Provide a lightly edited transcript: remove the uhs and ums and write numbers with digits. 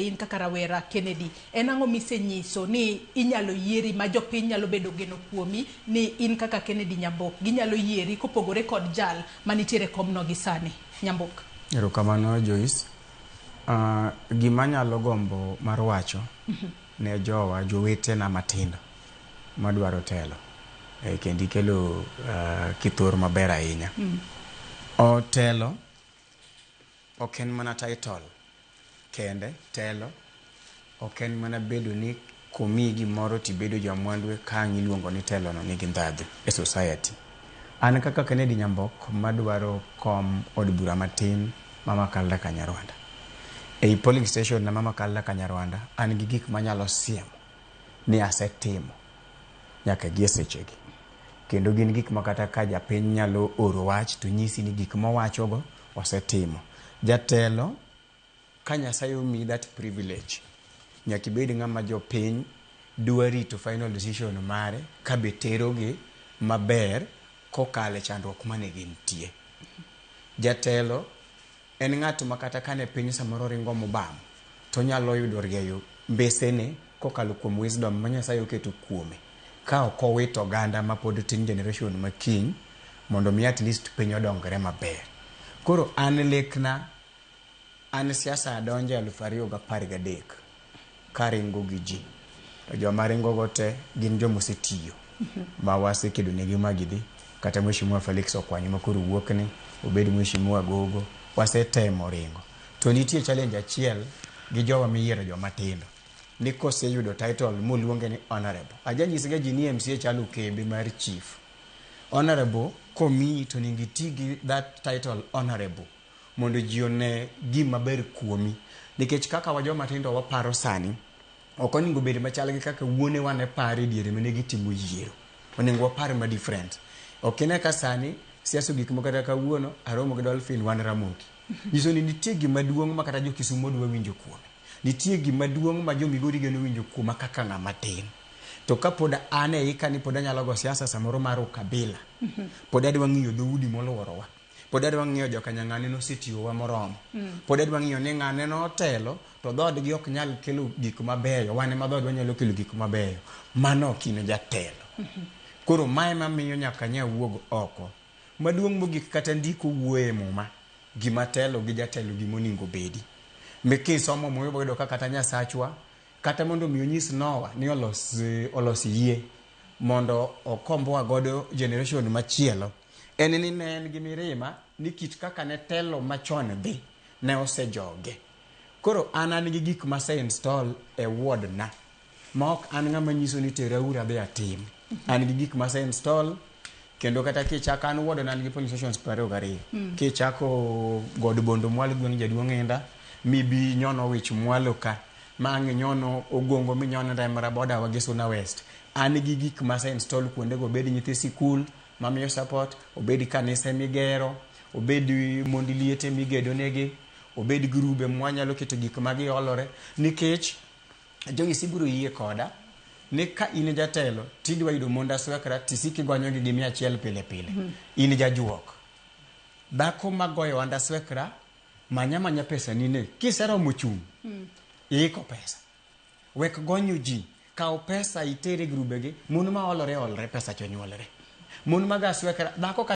In kaka rawera Kennedy, en ang'o misenyiso ni inyalo yieri ma jopiny nyalo bedo geno kuomi ni in kaka Kennedy Nyambok ginyalo yieri kopogore kod jal manitiere komno gi sani? Nyambok. Erokamano, Joyce. Gima anyalo gombo mar wacho ne jowa, jowetena matindo madwaro telo, kendo ikelo kithur maber ahinya. Telo ok en mana title kende, telo ok en mana bedo ni komiyi gimoro tibedo jamwandu ka ang' iluongo ni telo no nigi ndhadhu e society. An kaka Kennedy Nyambok madwaro kom od bura matin ma Makalda Kanyarwanda. Ei polling station na ma Makalda Kanyarwanda an gi gik manyalo siemo ni asetimo nyaka gi e sechegi. Kendo gin gik ma kata ka japiny nyalo oro wach to nyisi ni gik mowachogo osetimo. Jatelo ka Nyasaye omiyi that privilege, nyaka ibed ng'ama jopiny dwa rito final decision mare ka be terogi maber kokalo e chandruok mane gintie. Jatelo en ng'at ma kata kane piny samoro ringo mobam, to onyalo yudo rieyo mbesene kokalo kuom wisdom ma Nyasaye oketo kuome. Ka ok owito oganda mapod tin, generation makiny, mondo mi at least piny odongre maber. Koro an lekna, an siasa adonje 2013 karingo gi ji. To joma ringo go te gin joma osetiyo ma wasekedo negi ma gidhi. Kata Mheshimiwa Felix Okwanyo ma koro wuok ni, obed Mheshimiwa Gogo, wasetemo ringo. To nitie challenge achiel gi jowa miyiero joma tindo. Ni koseyudo title moluonge ni honorable. Ajanyisga ji ni MCA chalo kembe mar chief. Honorable komiyi to onego iti gi that title honorable mondo ji one gima ber kuomi. Nikech kaka wa joma tindo waparo sani, ok onego bed machal gi kaka wuonewa ne paro e diere mane gitimo yiero. Onego wapar ma different. Ok ine ka sani siasa ogik moko, kata kawuono aromo gi Dolphin wan Ramogi. Nyiso ni nitie gima duong' ma kata jo Kisumo dwa winjo kuome. Nitie gima duong' ma jo Migori geno winjo kuoma kaka ng'ama tin. To kapod an e ika ni pod anyalo go siasa samoro mar ukabila. Pod adwa ng'iyo dhoudi moluorowa. Pod adwa ng'iyo joka nyang'ane nosetiyowa moromo. Pod adwa ng'iyo ni ng'ane notelo to dhoodgi ok nyal kelo gik mabeyo. Wan ema dhoodwa nyalo kelo gik mabeyo. Mano ok in jatelo. Koro mae mamiyo nyaka nya wuog oko. Maduong' mogik, kata ndiko wuoye e Muma gima telo gi jatelo gima onego bedi. Mi kisomo Muma ibiro yudo ka kata Nyasachwa kata mondo mi onyis Noah ni olos yie mondo okomboa godo generation machielo. En ni ne en gi mirima ni kit kaka ne telo machon dhi ne osejoge. Koro an gi gik mase install e ward na ma ok an ng'ama nyiso ni tera uru adhi atim. An gi gik mase install kendo kata kichako an ward na an gi polling stations 22. Kichako God Bondo mwalo gweng' Jaduong' Inda mibi nyono wich mwalo ka ma ang' inyono Ogongo minyon Remra boda wa gi Suna West. An gi gik mase install kuondego, obed nyithi sikul mamiyo support, obed kanise migero, obed mond liete migedo negi, obed grube mwanyalo keto gik ma giolore. Nikech Joyce ibiro yie koda ni ka in jatelo tidwa yudo mond aswekra tisik igonyogi gi 100 pile pile. In jajuok. Dhako magoyo and aswekra manya manya pesa ni ne kiseromo chung' iiko pesa. Wek gonyo ji, kaw pesa itere grube gi, mon ma olore olre pesa cho nyuolre. Mon mag aswekra dhako ka